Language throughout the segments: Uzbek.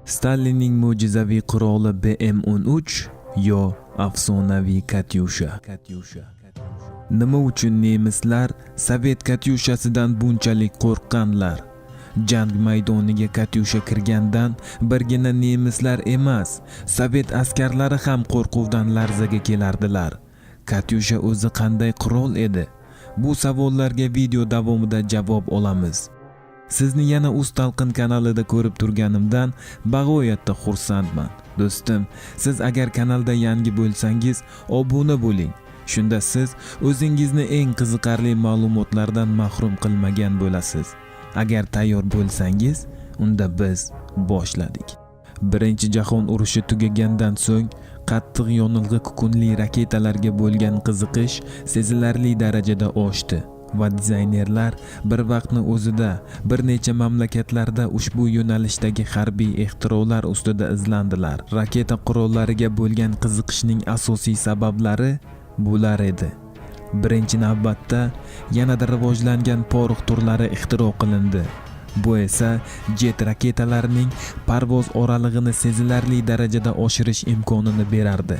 Stalinning mo'jizaviy quroli BM-13 yo afsonaviy Katyusha. Nima uchun nemislar Sovet Katyushasidan bunchalik qo'rqqanlar? Jang maydoniga Katyusha kirgandan birgina nemislar emas, Sovet askarlari ham qo'rquvdan larzaga kelardilar. Katyusha o'zi qanday qurol edi? Bu savollarga video davomida javob olamiz. Sizni yana Uz Talqin kanalida ko'rib turganimdan bag'oyatda xursandman. Do'stim, siz agar kanalda yangi bo'lsangiz, obuna bo'ling. Shunda siz o'zingizni eng qiziqarli ma'lumotlardan mahrum qilmagan bo'lasiz. Agar tayyor bo'lsangiz, unda biz boshladik. Birinchi jahon urushi tugagandan so'ng qattiq yonilg'i kukunli raketalarga bo'lgan qiziqish sezilarli darajada oshdi va dizaynerlar bir vaqtni o'zida bir necha mamlakatlarda ushbu yo'nalishdagi harbiy ixtirolar ustida izlandilar. Raketa qurollariga bo'lgan qiziqishning asosiy sabablari bular edi. Birinchi navbatda yanada rivojlangan porox turlari ixtiro qilindi. Bu esa jet raketalarining parvoz oralig'ini sezilarli darajada oshirish imkonini berardi.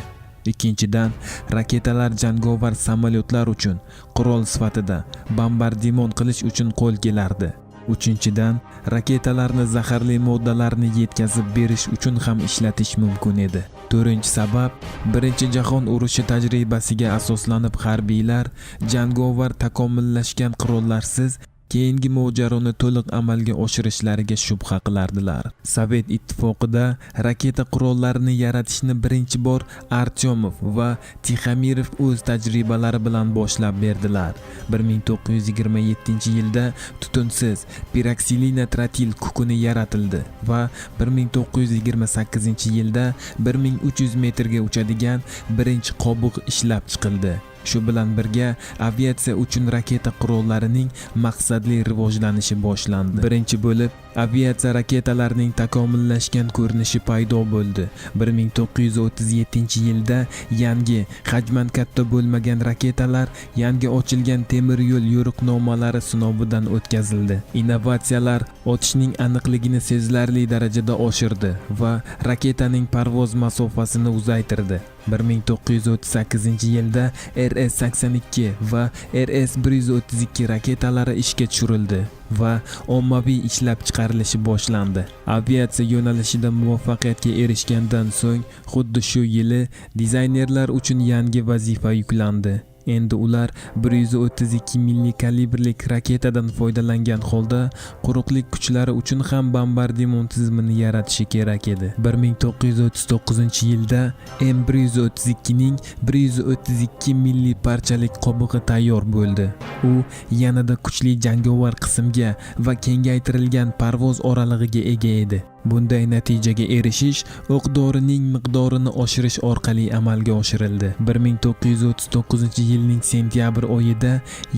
Ikkinchidan, raketalar jangovar samolyotlar uchun qurol sifatida bombardimon qilish uchun qo'l kelardi. Uchinchidan, raketalarni zaharli moddalarni yetkazib berish uchun ham ishlatish mumkin edi. To'rtinchi sabab, Birinchi jahon urushi tajribasiga asoslanib harbiylar jangovar takomillashgan qurollarsiz keyingi mojaroni to'liq amalga oshirishlariga shubha qilardilar. Sovet Ittifoqida raketa qurollarini yaratishni birinchi bor Artyomov va Tixomirov o'z tajribalari bilan boshlab berdilar. 1927-yilda tutunsiz piroksilina trotil kukuni yaratildi va 1928-yilda 1300 metrga uchadigan birinchi qobiq ishlab chiqildi. Shu bilan birga aviatsiya uchun raketa qurollarining maqsadli rivojlanishi boshlandi. Birinchi bo'lib aviatsiya raketalarining takomillashgan ko'rinishi paydo bo'ldi. 1937-yilda yangi, hajman katta bo'lmagan raketalar yangi ochilgan temir yo'l yo'riqnomalari sinovidan o'tkazildi. Innovatsiyalar otishning aniqligini sezilarli darajada oshirdi va raketaning parvoz masofasini uzaytirdi. 1938-yilda RS-82 va RS-132 raketalari ishga tushirildi va ommaviy ishlab chiqarilishi boshlandi. Aviatsiya yo'nalishida muvaffaqiyatga erishgandan so'ng xuddi shu yili dizaynerlar uchun yangi vazifa yuklandi. Endi ular 132 milliy kalibrlik raketadan foydalangan holda quruqlik kuchlari uchun ham bombardimon tizimini yaratishi kerak edi. 1939-yilda M132 ning 132 milliy parchalik qobig'i tayyor bo'ldi. U yanada kuchli jangovar qismga va kengaytirilgan parvoz oralig'iga ega edi. Bunday natijaga erishish o'q-dorining miqdorini oshirish orqali amalga oshirildi. 1939-yilning sentyabr oyida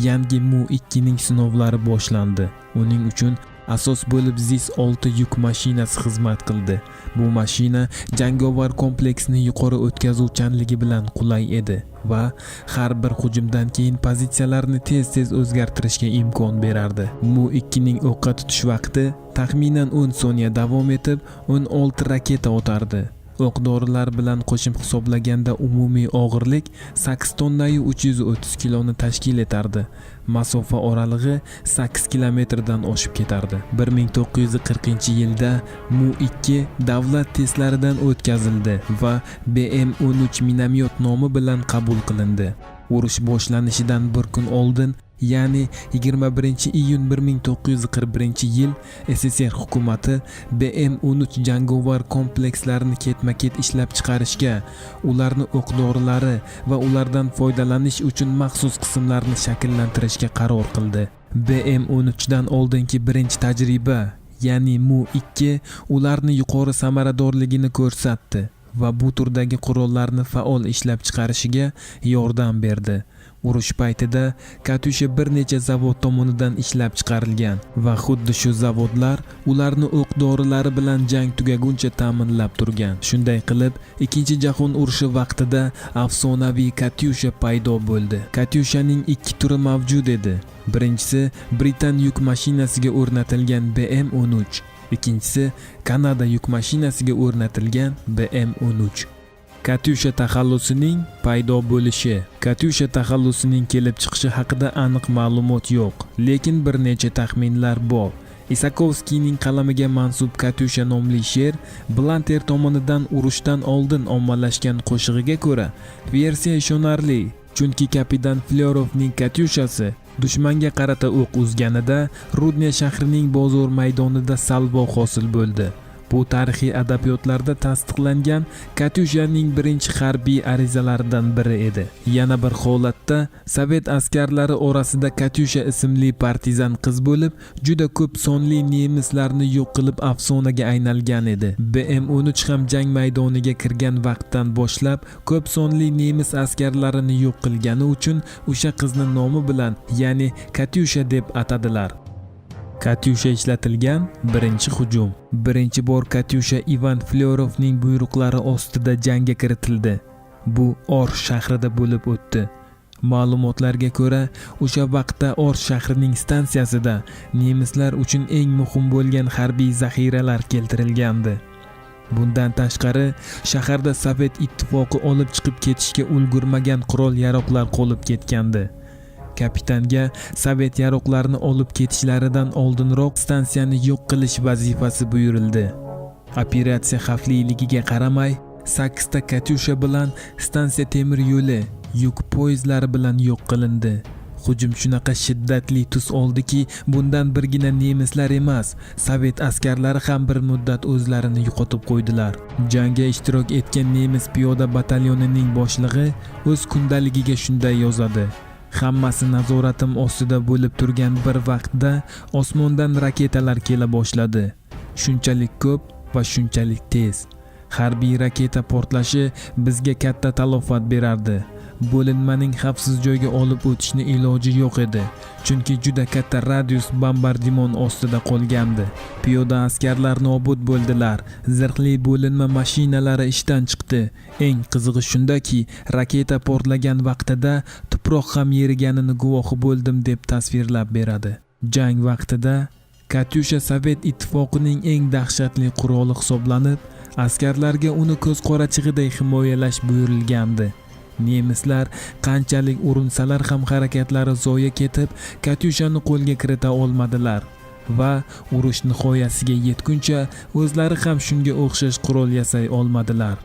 yangi Mu-2 ning sinovlari boshlandi. Uning uchun asos bo'lib ZIS-6 yuk mashinasi xizmat qildi. Bu mashina jangovar kompleksni yuqori o'tkazuvchanligi bilan qulay edi va har bir hujumdan keyin pozitsiyalarni tez-tez o'zgartirishga imkon berardi. Mu-2 ning o'qqa tutish vaqti taxminan 10 soniya davom etib, 16 raketa otardi. O'q-dorilar bilan qo'shib hisoblaganda umumiy og'irlik 8 tonnayu 330 kiloni tashkil etardi. Masofa oralig'i 8 kilometrdan oshib ketardi. 1940-yilda Mu-2 davlat testlaridan o'tkazildi va BM-13 minomyot nomi bilan qabul qilindi. Urush boshlanishidan bir kun oldin, ya'ni 21-iyun 1941-yil SSR hukumati BM-13 jangovar komplekslarini ketma-ket ishlab chiqarishga, ularni o'q-dorilari va ulardan foydalanish uchun maxsus qismlarni shakllantirishga qaror qildi. BM-13 dan oldingi birinchi tajriba, ya'ni Mu-2 ularni yuqori samaradorligini ko'rsatdi va bu turdagi qurollarni faol ishlab chiqarishiga yordam berdi. Urush paytida Katyusha bir necha zavod tomonidan ishlab chiqarilgan va xuddi shu zavodlar ularni o'q-dorilari bilan jang tugaguncha ta'minlab turgan. Shunday qilib, Ikkinchi jahon urushi vaqtida afsonaviy Katyusha paydo bo'ldi. Katyushaning ikki turi mavjud edi. Birinchisi britan yuk mashinasiga o'rnatilgan BM-13, Ikkinchisi Kanada yuk mashinasiga o'rnatilgan BM-13. Katyusha taxallusining paydo bo'lishi. Katyusha taxallusining kelib chiqishi haqida aniq ma'lumot yo'q, lekin bir necha taxminlar bor. Isakovskiyning qalamiga mansub Katyusha nomli she'r Blanter tomonidan urushdan oldin ommalashgan qo'shig'iga ko'ra, versiya ishonarli, chunki kapitan Flyorovning Katyushasi dushmanga qarata o'q uzganida Rudnya shahrining bozor maydonida salvo hosil bo'ldi. Bu tarixiy adabiyotlarda tasdiqlangan Katyushaning birinchi harbiy arizalaridan biri edi. Yana bir holatda sovet askarlari orasida Katyusha ismli partizan qiz bo'lib, juda ko'p sonli nemislarni yo'q qilib afsonaga aylangan edi. BM-13 ham jang maydoniga kirgan vaqtdan boshlab ko'p sonli nemis askarlarini yo'q qilgani uchun o'sha qizni nomi bilan, ya'ni Katyusha deb atadilar. Katyusha ishlatilgan birinchi hujum. Birinchi bor Katyusha Ivan Flyorovning buyruqlari ostida jangga kiritildi. Bu Ors shahrida bo'lib o'tdi. Ma'lumotlarga ko'ra, o'sha vaqtda Ors shahrining stansiyasida nemislar uchun eng muhim bo'lgan harbiy zaxiralar keltirilgandi. Bundan tashqari, shaharda Sovet ittifoqi olib chiqib ketishga ulgurmagan qurol-yaroqlar qolib ketgandi. Kapitanga sovet yaroqlarini olib ketishlaridan oldinroq stansiyani yo'q qilish vazifasi buyurildi. Operatsiya xavfliligiga qaramay, 8 ta Katyusha bilan stansiya temir yo'li yuk poyezdlari bilan yo'q qilindi. Hujum shunaqa shiddatli tus oldiki, bundan birgina nemislar emas, sovet askarlari ham bir muddat o'zlarini yo'qotib qo'ydilar. Jangga ishtirok etgan nemis piyoda batalyonining boshlig'i o'z kundaligiga shunday yozadi: "Hammasi nazoratim ostida bo'lib turgan bir vaqtda osmondan raketalar kela boshladi. Shunchalik ko'p va shunchalik tez. Harbiy raketa portlashi bizga katta talofat berardi. Bo'linmaning xavfsiz joyga olib o'tishni iloji yo'q edi, chunki juda katta radius bombardimon ostida qolgandi. Piyoda askarlar nobud bo'ldilar, zirhli bo'linma mashinalari ishdan chiqdi. Eng qizig'i shundaki, raketa portlagan vaqtida tuproq ham yeriganini guvohi bo'ldim", deb tasvirlab beradi. Jang vaqtida Katyusha Sovet ittifoqining eng dahshatli quroli hisoblanib, askarlarga uni ko'z qorachig'iday himoyalash buyurilgandi. Nemislar qanchalik urinsalar ham harakatlari zoya ketib, Katyushani qo'lga kirita olmadilar va urush nihoyasiga yetguncha o'zlari ham shunga o'xshash qurol yasay olmadilar.